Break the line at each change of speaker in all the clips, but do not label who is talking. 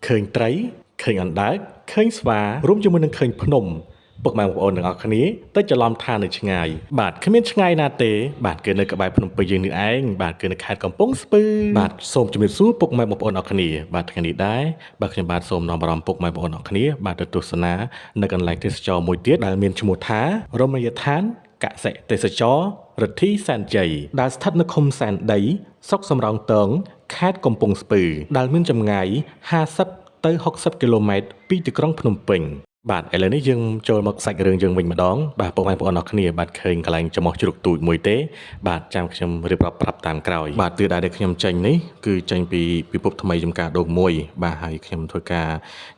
ឃើញត្រីឃើញអណ្ដើកឃើញស្វារួមជាមួយនឹងឃើញភ្នំពុកម៉ែបងប្អូនទាំងអស់គ្នាទៅច្រឡំថានៅឆ្ងាយបាទគ្មានឆ្ងាយណាទេបាទគឺនៅក្បែរភ្នំពេញយើងនេះឯងបាទគឺនៅខេត្តកំពង់ស្ពឺបាទសូមជំរាបសួរពុកម៉ែបងប្អូនអរគ្នាបាទថ្ងៃនេះដែរបាទខ្ញុំបាទសូមនាំអារម្មណ៍ពុកម៉ែបងប្អូនអរគ្នាបាទទៅទស្សនានៅកន្លែងទេសចរមួយទៀតដែលមានឈ្មោះថារមណីយដ្ឋានកសិទេសចររិទ្ធីសែនជ័យដែលស្ថិតនៅឃុំសែនដីស្រុកសំរោងទងខេត្តកំពង់ស្ពឺដែលមានចម្ងាយ50ទៅ60គីឡូម៉ែត្រពីទីក្រុងភ្នំពេញបាទឥឡូវនេះយើងចូលមកសាច់រឿងយើងវិញម្ដងបាទពុកម៉ែបងប្អូនអរគ្នាបាទឃើញកន្លែងចំោះជ្រូកទូចមួយទេបាទចាំខ្ញុំរៀបរាប់ប្រាប់តាមក្រោយបាទទិសដៅដែលខ្ញុំចេញនេះគឺចេញពីពិភពថ្មីចំការដូងមួយបាទហើយខ្ញុំធ្វើការ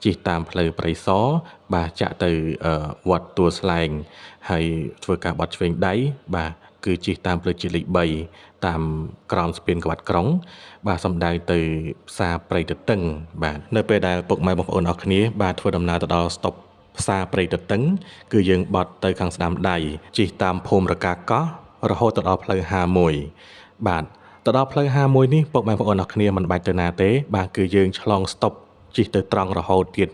ជិះតាមផ្លូវព្រៃសរបាទចាក់ទៅវត្តទួលស្លែងហើយធ្វើការបត់ឆ្វេងដៃបាទគឺជិះតាមផ្លូវជាតិលេខ3តាមក្រោមស្ពានក្បាត់ក្រុងបាទសំដៅទៅផ្សារព្រៃទទឹងបាទនៅពេលដែលពុកម៉ែបងប្អូនអរគ្នាបាទធ្វើដំណើរទៅដល់ស្តុបផ្សារព្រៃទទឹងគឺយើងបត់ទៅខាងស្ដាំដៃជិះតាមភូមិរកាកោះរហូតទៅដល់ផ្លូវ51បាទទៅដល់ផ្លូវ51នេះពុកម៉ែបងប្អូនអរគ្នាមិនបាច់ទៅណាទេបាទគឺយើងឆ្លងស្តុបជិះទៅត្រង់រហូតទៀត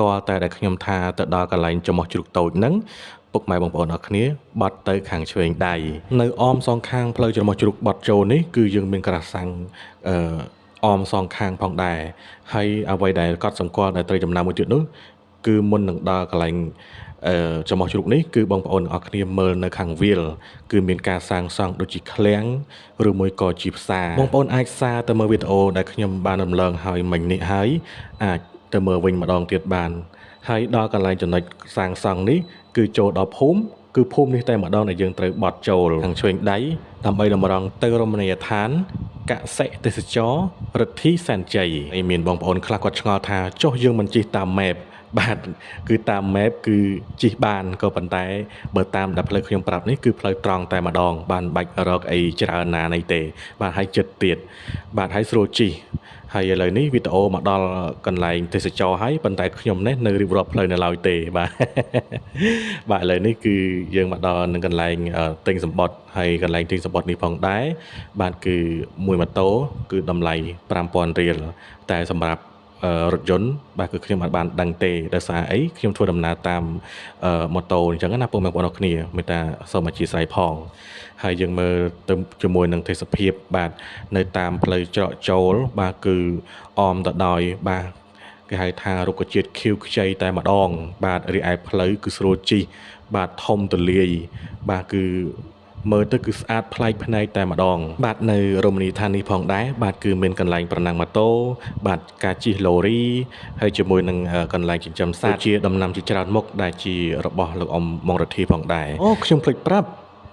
តតែដែលខ្ញុំថាទៅដល់កន្លែងចំោះជ្រូកតូចហ្នឹងពុកម៉ែបងប្អូនអរគ្នាបត់ទៅខាងឆ្វេងដៃនៅអមសងខាងផ្លូវច្រមុះជ្រូកបត់ចូលនេះគឺយើងមានក្រាស់សាំងអឺអមសងខាងផងដែរហើយអ្វីដែលកត់សម្គាល់ដែលត្រូវចំណាំមួយទៀតនោះគឺមុននឹងដល់កន្លែងចំោះជ្រូកនេះគឺបងប្អូនទាំងអស់គ្នាមើលនៅខាងវាលគឺមានការសាងសង់ដូចជាឃ្លាំងឬមួយក៏ជាផ្សារបងប្អូនអាចសារទៅមើលវីដេអូដែលខ្ញុំបានរំលងហើយមិញនេះហើយអាចទៅមើលវិញម្ដងទៀតបានហើយដល់កន្លែងចំណុចសាងសង់នេះគឺចូលដល់ភូមិគឺភូមិនេះតែម្ដងដែលយើងត្រូវបត់ចូលខាងឆ្វេងដៃដើម្បីតម្រង់ទៅរមណីយដ្ឋានកសិទេសចររិទ្ធីសែនជ័យហើយមានបងប្អូនខ្លះគាត់ឆ្ងល់ថាចុះយើងមិនជិះតាម map បាទគឺតាម map គឺជិះបានក៏ប៉ុន្តែបើតាមដែលផ្លូវខ្ញុំប្រាប់នេះគឺផ្លូវត្រង់តែម្ដងបានបាច់រកអីច្រើនណានៃទេបាទហើយចិត្តទៀតបាទហើយស្រួលជិះហើយឥឡូវនេះវីដេអូមកដល់កន្លែងទេសចរហើយប៉ុន្តែខ្ញុំនេះនៅរៀបរាប់ផ្លូវនៅឡើយទេបាទបាទឥឡូវនេះគឺយើងមកដល់នឹងកន្លែងទិញសម្បត្តិហើយកន្លែងទិញសម្បត្តិនេះផងដែរបាទគឺមួយម៉ូតូគឺតម្លៃ5000រៀលតែសម្រាប់រថយន្តបាទគឺខ្ញុំអត់បានដឹងទេដោយសារអីខ្ញុំធ្វើដំណើរតាមម៉ូតូអញ្ចឹងណាពុកម៉ែបងប្អូនគ្នាមេត្តាសូមអធិស្ឋានផងហើយយើងមើលទៅជាមួយនឹងទេសភាពបាទនៅតាមផ្លូវច្រកចូលបាទគឺអមទៅដោយបាទគេហៅថារុក្ខជាតិខៀវខ្ចីតែម្ដងបាទរីឯផ្លូវគឺស្រួលជិះបាទធំទូលាយបាទគឺមើលទៅគឺស្អាតប្លែកភ្នែកតែម្ដងបាទនៅរមណីយដ្ឋាននេះផងដែរបាទគឺមានកន្លែងប្រណាំងម៉ូតូបាទការជិះឡូរីហើយជាមួយនឹងកន្លែងចិញ្ចឹមសត្វជាដំណាំជាច្រើនមុខដែលជារបស់លោកអ៊ំម៉ុងរិទ្ធីផងដែរអូខ្ញុំភ្លេចប្រាប់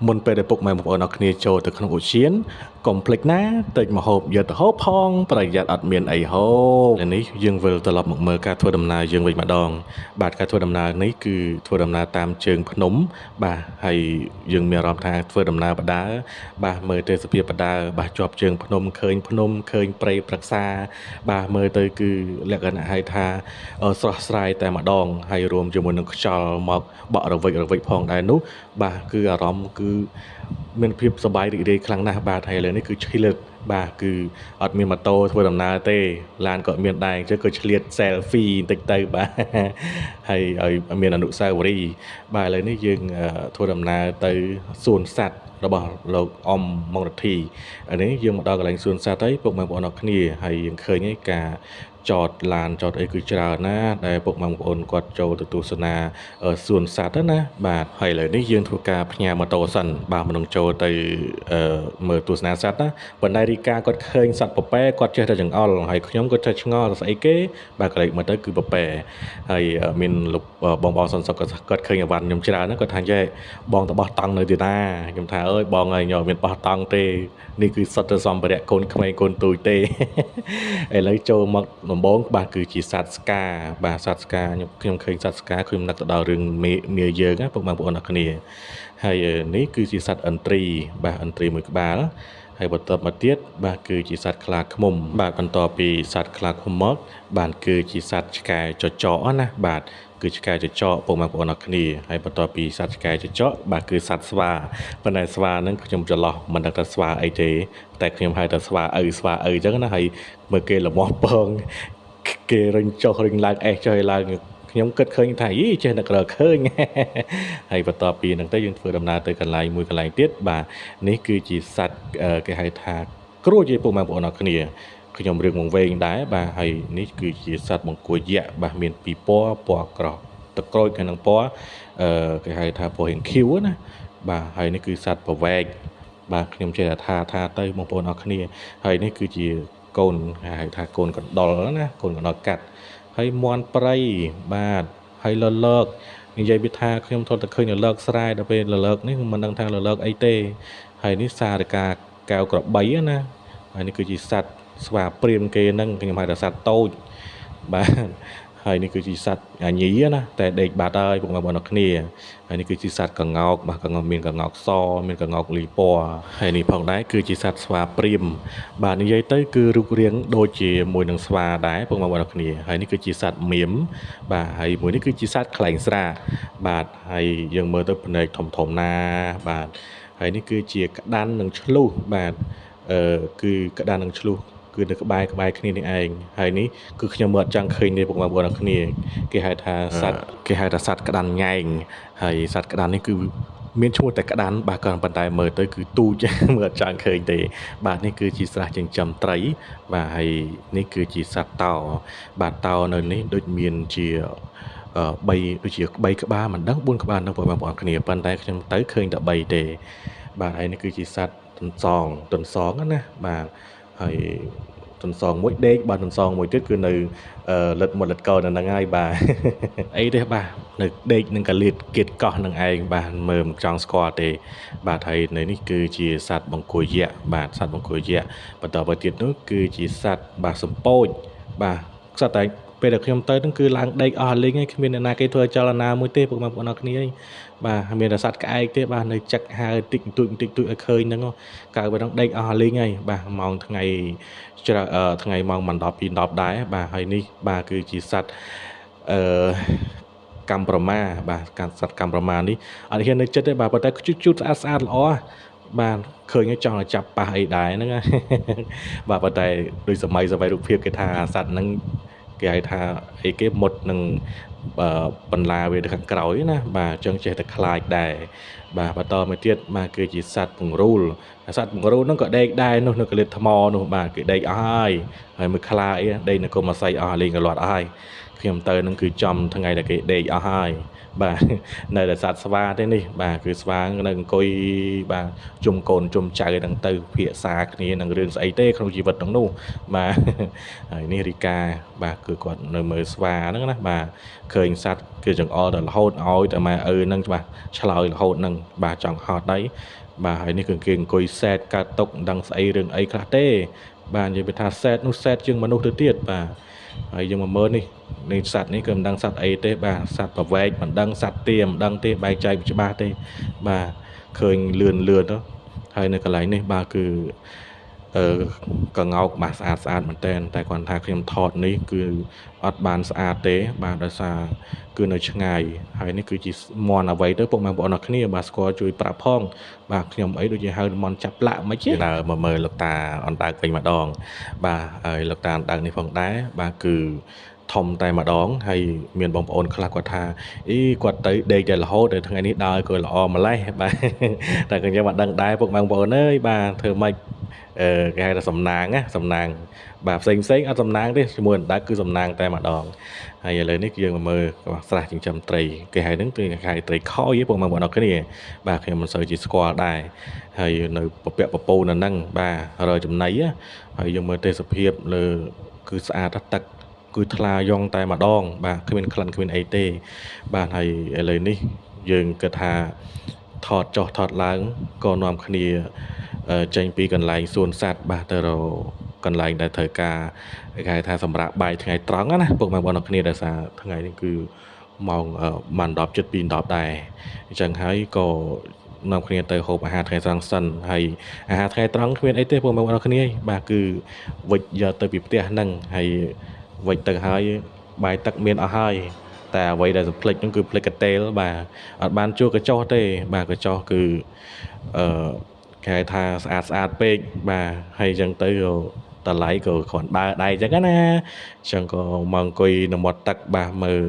មុនពេលដែលពុកម៉ែបងប្អូនអរគ្នាចូលទៅក្នុងឧទ្យានកុំភ្លេចណាតិចមកហូបយកទៅហូបផងប្រយ័ត្នអត់មានអីហូបនេះយើងវិលត្រឡប់មកមើលការធ្វើដំណើរយើងវិញម្ដងបាទការធ្វើដំណើរនេះគឺធ្វើដំណើរតាមជើងភ្នំបាទហើយយើងមានអារម្មណ៍ថាធ្វើដំណើរបដើបាទមើលទេសភាពបដើបាទជាប់ជើងភ្នំឃើញភ្នំឃើញព្រៃព្រឹក្សាបាទមើលទៅគឺលក្ខណៈហៅថាស្រស់ស្រាយតែម្ដងហើយរួមជាមួយនឹងខ្យល់មកបក់រវិចរវិចផងដែរនោះបាទគឺអារម្មណ៍គឺមានភាពសប្បាយរីករាយខ្លាំងណាស់បាទហើយឥឡូវនេះគឺឆ្លៀតបាទគឺអត់មានម៉ូតូធ្វើដំណើរទេឡានក៏មានដែរអញ្ចឹងក៏ឆ្លៀត selfie បន្តិចទៅបាទហើយឲ្យមានអនុស្សាវរីយ៍បាទឥឡូវនេះយើងធ្វើដំណើរទៅសួនសត្វរបស់លោកអ៊ំម៉ុងរិទ្ធីនេះយើងមកដល់កន្លែងសួនសត្វហើយពុកម៉ែបងប្អូនអរគ្នាហើយយើងឃើញឯការចតឡានចតអីគឺច្រើនណាស់ដែលពុកម៉ែបងប្អូនគាត់ចូលទៅទស្សនាសួនសត្វណាបាទហើយឥឡូវនេះយើងធ្វើការផ្ញើម៉ូតូសិនបាទមិននឹងចូលទៅមើលទស្សនាសត្វណាប៉ុន្តែរីកាគាត់ឃើញសត្វពពែគាត់ចេះតែចង្អុលហើយខ្ញុំក៏ចេះឆ្ងល់ស្អីគេបាទកន្លែងមើលទៅគឺពពែហើយមានលោកបងបងសន្សុកគាត់ឃើញអវ៉ាន់ខ្ញុំច្រើនណាគាត់ថាចេះបងទៅបោះតង់នៅទីណាខ្ញុំថាអើយបងអើយខ្ញុំមានបោះតង់ទេនេះគឺសុទ្ធតែសម្ភារៈកូនក្មេងកូនទូចទេឥឡូវចូលមកដំបូងបាទគឺជាសត្វស្កាបាទសត្វស្កាខ្ញុំឃើញសត្វស្កាខ្ញុំនឹកទៅដល់រឿងមាយើងណាពុកម៉ែបងប្អូនអរគ្នាហើយនេះគឺជាសត្វឥន្ទ្រីបាទឥន្ទ្រីមួយក្បាលហើយបន្ទាប់មកទៀតបាទគឺជាសត្វខ្លាឃ្មុំបាទបន្ទាប់ពីសត្វខ្លាឃ្មុំមកបាទគឺជាសត្វឆ្កែចចកណាបាទគឺឆ្កែចចកពុកម៉ែបងប្អូនអរគ្នាហើយបន្ទាប់ពីសត្វឆ្កែចចកបាទគឺសត្វស្វាប៉ុន្តែស្វាហ្នឹងខ្ញុំច្រឡោះមិនដឹងថាស្វាអីទេតែខ្ញុំហៅថាស្វាឪស្វាឪអញ្ចឹងណាហើយមើលគេលមាស់ពង គេរុញចុះរុញឡើងអេសចុះឲ្យឡើងខ្ញុំគិតឃើញថាយីចេះតែក្រឃើញហើយបន្ទាប់ពីហ្នឹងទៅយើងធ្វើដំណើរទៅកន្លែងមួយកន្លែងទៀតបាទនេះគឺជាសត្វគេហៅថាក្រួចឯពុកម៉ែបងប្អូនអរគ្នាខ្ញុំរឿងវង្វេងដែរបាទហើយនេះគឺជាសត្វបង្គួយយក្សបាទមានពីរពណ៌ពណ៌ក្រោះទឹកក្រូចហើយនិងពណ៌គេហៅថាពណ៌រៀងខៀវណាបាទហើយនេះគឺសត្វប្រវែកបាទខ្ញុំចេះតែថាទៅបងប្អូនអរគ្នាហើយនេះគឺជាកូនហៅថាកូនកណ្ដុរណាកូនកណ្ដុរកាត់ហើយមន់ព្រៃបាទហើយលលកនិយាយពីថាខ្ញុំថតតែឃើញលលកស្រែដល់ពេលលលកនេះមិនដឹងថាលលកអីទេហើយនេះសារកាកែវក្របីណាហើយនេះគឺជាសត្វស្វាព្រាមគេហ្នឹងខ្ញុំហៅថាសត្វតូចបាទហើយនេះគឺជាសត្វញីណាតែដេកបាត់ហើយពុកម៉ែបងប្អូនគ្នាហើយនេះគឺជាសត្វក្ងោកបាទក្ងោកមានកងោកសមានកងោកលីពណ៌ហើយនេះផងដែរគឺជាសត្វស្វាព្រាមបាទនិយាយទៅគឺរូបរាងដូចជាមួយនឹងស្វាដែរពុកម៉ែបងប្អូនគ្នាហើយនេះគឺជាសត្វមៀមបាទហើយមួយនេះគឺជាសត្វខ្លែងស្រាបាទហើយយើងមើលទៅភ្នែកធំធំណាបាទហើយនេះគឺជាក្តាន់និងឆ្លុះបាទគឺក្តាន់និងឆ្លុះគឺនៅក្បែរគ្នានេះឯងហើយនេះគឺខ្ញុំមើលអត់ចង់ឃើញទេពុកម៉ែបងប្អូនគ្នាគេហៅថាសត្វគេហៅថាសត្វក្តាន់ញ៉ែងហើយសត្វក្តាន់នេះគឺមានឈ្មោះតែក្តាន់បាទក៏ប៉ុន្តែមើលទៅគឺទូចមើលអត់ចង់ឃើញទេបាទនេះគឺជាស្រះចិញ្ចឹមត្រីបាទហើយនេះគឺជាសត្វតោបាទតោនៅនេះដូចមានជា3ដូចជា3ក្បាលមិនដឹង4ក្បាលនឹងបងប្អូនគ្នាប៉ុន្តែខ្ញុំទៅឃើញតែ3ទេបាទហើយនេះគឺជាសត្វទន្សងណាបាទហើយទន្សងមួយដេកបាទទន្សងមួយទៀតគឺនៅលិតមុតលិតកោនៅហ្នឹងហើយបាទអីទេបាទនៅដេកនឹងកលៀតគៀតកោះនឹងឯងបាទមើលមិនចង់ស្គាល់ទេបាទហើយនៅនេះគឺជាសត្វបង្គួយយក្សបាទសត្វបង្គួយយក្សបន្តទៅទៀតនោះគឺជាសត្វបាទសំពោចបាទសត្វតែពេលដែលខ្ញុំទៅហ្នឹងគឺឡើងដេកអស់លីងហើយគ្មានអ្នកណាគេធ្វើចលនាមួយទេពុកម៉ែបងប្អូនអរគ្នាបាទមានតែសត្វក្អែកទេបាទនៅចឹកហើតិចតួចតិចតួចឲ្យឃើញហ្នឹងកៅបើហ្នឹងដេកអស់លីងហើយបាទម៉ោងថ្ងៃច្រើនថ្ងៃម៉ោង1:10 2:10ដែរបាទហើយនេះបាទគឺជាសត្វអឺកម្មប្រមាបាទសត្វកម្មប្រមានេះអត់ហ៊ាននៅចិត្តទេបាទប៉ុន្តែជូតស្អាតស្អាតល្អបាទឃើញចង់ឲ្យចាប់ប៉ះអីដែរហ្នឹងបាទប៉ុន្តែដូចសម័យរូបភាពគេថាសត្វហ្នឹងគេហៅថាអីគេមុតនឹងបន្លាវាទៅខាងក្រោយណាបាទអញ្ចឹងចេះតែខ្លាចដែរបាទបន្តមកទៀតបាទគឺជាសត្វពង្រូលសត្វពង្រូលហ្នឹងក៏ដេកដែរនោះនៅកលិតថ្មនោះបាទគេដេកអស់ហើយហើយមួយខ្លាអីដេកនៅគុំអាស័យអស់លេងកលាត់អស់ហើយខ្ញុំទៅហ្នឹងគឺចំថ្ងៃដែលគេដេកអស់ហើយបាទនៅតែសត្វស្វាទេនេះបាទគឺស្វានៅអង្គុយបាទជុំកូនជុំចៅហ្នឹងទៅភាសាគ្នានឹងរឿងស្អីទេក្នុងជីវិតទាំងនោះបាទហើយនេះរីកាបាទគឺគាត់នៅមើលស្វាហ្នឹងណាបាទឃើញសត្វគឺចង្អុលដល់រហូតឲ្យតែម៉ែឪហ្នឹងច្បាស់ឆ្លើយរហូតហ្នឹងបាទចង់ហត់ហើយបាទហើយនេះគឺគេអង្គុយសែតកើតទុកមិនដឹងស្អីរឿងអីខ្លះទេបាទនិយាយពីថាសែតនោះសែតជាងមនុស្សទៅទៀតបាទហើយយើងមកមើលនេះសត្វនេះគឺមិនដឹងសត្វអីទេបាទសត្វប្រវែកមិនដឹងសត្វទាមិនដឹងទេបែងចែកច្បាស់ទេបាទឃើញលឿនលឿនទៅហើយនៅកន្លែងនេះបាទគឺកងោកបាទស្អាតស្អាតមែនតើតែគាត់ថាខ្ញុំថតនេះគឺអត់បានស្អាតទេបាទដោយសារគឺនៅឆ្ងាយហើយនេះគឺជាមន់អ្វីទៅពុកម៉ែបងប្អូនអរគ្នាបាទស្គាល់ជួយប្រាប់ផងបាទខ្ញុំអីដូចជាហៅមន់ចាប់លាក់មិនទេដើរមកមើលលោកតាអណ្ដើកវិញម្ដងបាទហើយលោកតាអណ្ដើកនេះផងដែរបាទគឺធំតែម្ដងហើយមានបងប្អូនខ្លះគាត់ថាអីគាត់ទៅដេកតែរហូតតែថ្ងៃនេះដើរក៏ល្អម្លេះបាទតែខ្ញុំមិនដឹងដែរពុកម៉ែបងប្អូនអើយបាទធ្វើម៉េចគេហៅថាសំណាងណាសំណាងបាទផ្សេងផ្សេងអត់សំណាងទេជាមួយអណ្ដើកគឺសំណាងតែម្ដងហើយឥឡូវនេះយើងមកមើលស្រះចិញ្ចឹមត្រីគេហៅហ្នឹងគឺគេហៅត្រីខយពុកម៉ែបងប្អូនអរគ្នាបាទខ្ញុំមិនសូវជាស្គាល់ដែរហើយនៅពពាក់ពពូនៅហ្នឹងបាទរយចំណីហើយយើងមើលទេសភាពលើគឺស្អាតទឹកគឺថ្លាយ៉ងតែម្ដងបាទគ្មានក្លិនគ្មានអីទេបាទហើយឥឡូវនេះយើងគិតថាថតចុះថតឡើងក៏នាំគ្នាចេញពីកន្លែងសួនសត្វបាទទៅរកកន្លែងដែលត្រូវការគេហៅថាសម្រាប់បាយថ្ងៃត្រង់ណាពុកម៉ែបងប្អូនគ្នាដោយសារថ្ងៃនេះគឺម៉ោង1:10 ជិត2:10ដែរអញ្ចឹងហើយក៏នាំគ្នាទៅហូបអាហារថ្ងៃត្រង់សិនហើយអាហារថ្ងៃត្រង់គ្មានអីទេពុកម៉ែបងប្អូនគ្នាបាទគឺវិចយកទៅពីផ្ទះហ្នឹងហើយវិចទៅហើយបាយទឹកមានអស់ហើយតែអ្វីដែលសំភ្លេចហ្នឹងគឺភ្លេចកាតេលបាទអត់បានជួកញ្ចុះទេបាទកញ្ចុះគឺគេហៅថាស្អាតស្អាតពេកបាទហើយអញ្ចឹងទៅ តម្លៃក៏គ្រាន់បើដែរអញ្ចឹងណាអញ្ចឹងក៏មកអង្គុយនៅមាត់ទឹកបាទមើល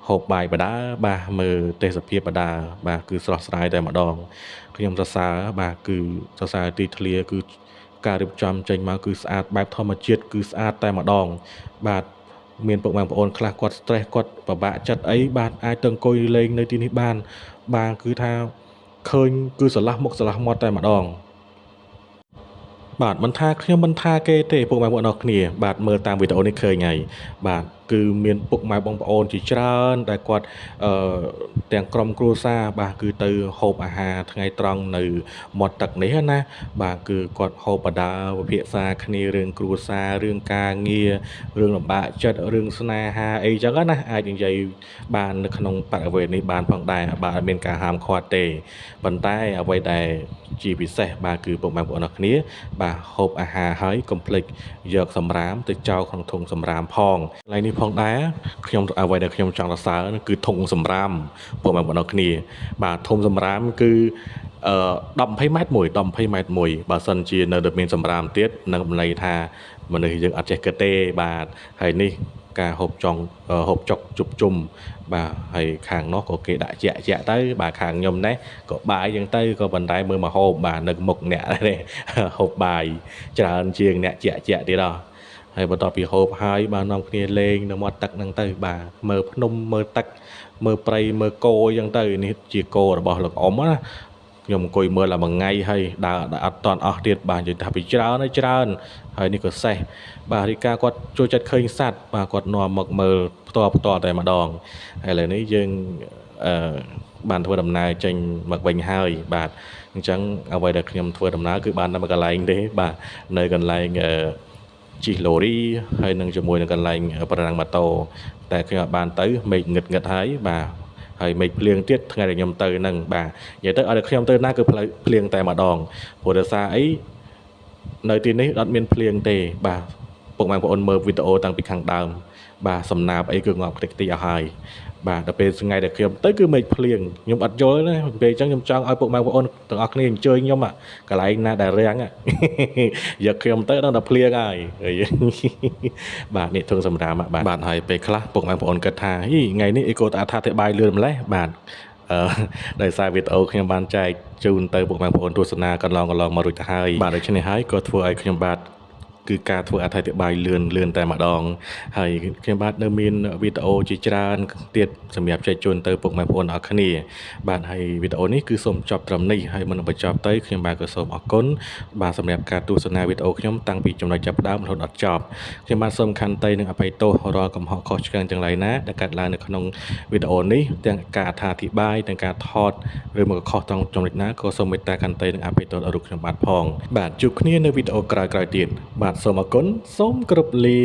ហូបបាយបដាបាទមើលទេសភាពបដាបាទគឺស្រស់ស្រាយតែម្ដងខ្ញុំសរសើរបាទគឺសរសើរទីធ្លាគឺការរៀបចំចេញមកគឺស្អាតបែបធម្មជាតិគឺស្អាតតែម្ដងបាទមានពុកម៉ែបងប្អូនខ្លះគាត់ stress គាត់ពិបាកចិត្តអីបាទអាចទៅអង្គុយលេងនៅទីនេះបានបាទគឺថាឃើញគឺស្រឡះមុខស្រឡះមាត់តែម្ដងបាទមិនថាខ្ញុំមិនថាគេទេពុកម៉ែបងប្អូនអរគ្នាបាទមើលតាមវីដេអូនេះឃើញហើយបាទគឺមានពុកម៉ែបងប្អូនជាច្រើនដែលគាត់អឺទាំងក្រុមគ្រួសារបាទគឺទៅហូបអាហារថ្ងៃត្រង់នៅមាត់ទឹកនេះណាបាទគឺគាត់ហូបបដាវិភាសាគ្នារឿងគ្រួសាររឿងការងាររឿងលំបាកចិត្តរឿងស្នេហាអីចឹងណាអាចនិយាយបាននៅក្នុងបរិវេណនេះបានផងដែរបាទអត់មានការហាមឃាត់ទេប៉ុន្តែអ្វីដែលជាពិសេសបាទគឺពុកម៉ែបងប្អូនអរគ្នាបាទហូបអាហារហើយកុំភ្លេចយកសម្រាមទៅចោលក្នុងធុងសម្រាមផងកន្លែងនេះផងដែរខ្ញុំអ្វីដែលខ្ញុំចង់សរសើរគឺធុងសម្រាមពុកម៉ែបងប្អូនអរគ្នាបាទធុងសម្រាមគឺអឺ10 20ម៉ែត្រមួយ10 20ម៉ែត្រមួយបើសិនជានៅតែមានសម្រាមទៀតនឹងន័យថាមនុស្សយើងអត់ចេះគិតទេបាទហើយនេះការហូបចង់ហូបចុកជប់ជុំបាទហើយខាងនោះក៏គេដាក់ជាក់ជាក់ទៅបាទខាងខ្ញុំនេះក៏បាយយ៉ាងទៅក៏ប៉ុន្តែមើលមកហូបបាទនៅមុខអ្នកនេះហូបបាយច្រើនជាងអ្នកជាក់ជាក់ទៀតដល់ហើយបន្ទាប់ពីហូបហើយបាទនាំគ្នាលេងនៅមាត់ទឹកហ្នឹងទៅបាទមើលភ្នំមើលទឹកមើលព្រៃមើលគោអញ្ចឹងទៅនេះជាគោរបស់លោកអ៊ំណាខ្ញុំអង្គុយមើលតែមួយថ្ងៃហើយដើរអត់តាន់អស់ទៀតបាទនិយាយថាពីច្រើនហើយច្រើនហើយនេះក៏សេះបាទរីកាគាត់ចូលចិត្តឃើញសត្វបាទគាត់នាំមកមើលផ្ទាល់ផ្ទាល់តែម្ដងហើយឥឡូវនេះយើងអឺបានធ្វើដំណើរចេញមកវិញហើយបាទអញ្ចឹងអ្វីដែលខ្ញុំធ្វើដំណើរគឺបានតែមួយកន្លែងទេបាទនៅកន្លែងអឺជិះឡូរីហើយនឹងជាមួយនឹងកន្លែងប្រណាំងម៉ូតូតែខ្ញុំអត់បានទៅមេឃងឹតងឹតហើយបាទហើយមេឃភ្លៀងទៀតថ្ងៃដែលខ្ញុំទៅហ្នឹងបាទនិយាយទៅឲ្យតែខ្ញុំទៅណាគឺផ្លូវភ្លៀងតែម្ដងព្រោះដោយសារអីនៅទីនេះអត់មានភ្លៀងទេបាទពុកម៉ែបងប្អូនមើលវីដេអូតាំងពីខាងដើមបាទសំណាបអីគឺងាប់ខ្ទេចខ្ទីអស់ហើយបាទដល់ពេលថ្ងៃដែលខ្ញុំទៅគឺមេឃភ្លៀងខ្ញុំអត់យល់ណាពេលអញ្ចឹងខ្ញុំចង់ឲ្យពុកម៉ែបងប្អូនទាំងអស់គ្នាអញ្ជើញខ្ញុំកន្លែងណាដែលរាំងយកខ្ញុំទៅដល់តែភ្លៀងហើយបាទនេះធុងសម្រាមបាទបាទហើយពេលខ្លះពុកម៉ែបងប្អូនគិតថាហីថ្ងៃនេះអីកូតអត្ថាធិប្បាយលឿនម្លេះបាទអឺដោយសារវីដេអូខ្ញុំបានចែកជូនទៅពុកម៉ែបងប្អូនទស្សនាកន្លងមករួចទៅហើយបាទដូច្នេះហើយក៏ធ្វើឲ្យខ្ញុំបាទគឺការធ្វើអត្ថាធិប្បាយលឿនលឿនតែម្ដងហើយខ្ញុំបាទនៅមានវីដេអូជាច្រើនទៀតសម្រាប់ចែកជូនទៅពុកម៉ែបងប្អូនអរគ្នាបាទហើយវីដេអូនេះគឺសូមចប់ត្រឹមនេះហើយមុននឹងបញ្ចប់ទៅខ្ញុំបាទក៏សូមអរគុណបាទសម្រាប់ការទស្សនាវីដេអូខ្ញុំតាំងពីចំណុចចាប់ផ្ដើមរហូតដល់ចប់ខ្ញុំបាទសូមខន្តីនិងអភ័យទោសរាល់កំហុសខុសឆ្គងទាំងឡាយណាដែលកើតឡើងនៅក្នុងវីដេអូនេះទាំងការអត្ថាធិប្បាយទាំងការថតឬមកខុសត្រង់ចំណុចណាក៏សូមមេត្តាខន្តីនិងអភ័យទោសដល់រូបខ្ញុំបាទផងបាទជួបគ្នានៅវីដេអូក្រោយៗទៀតបាទសូមអរគុណសូមគោរពលា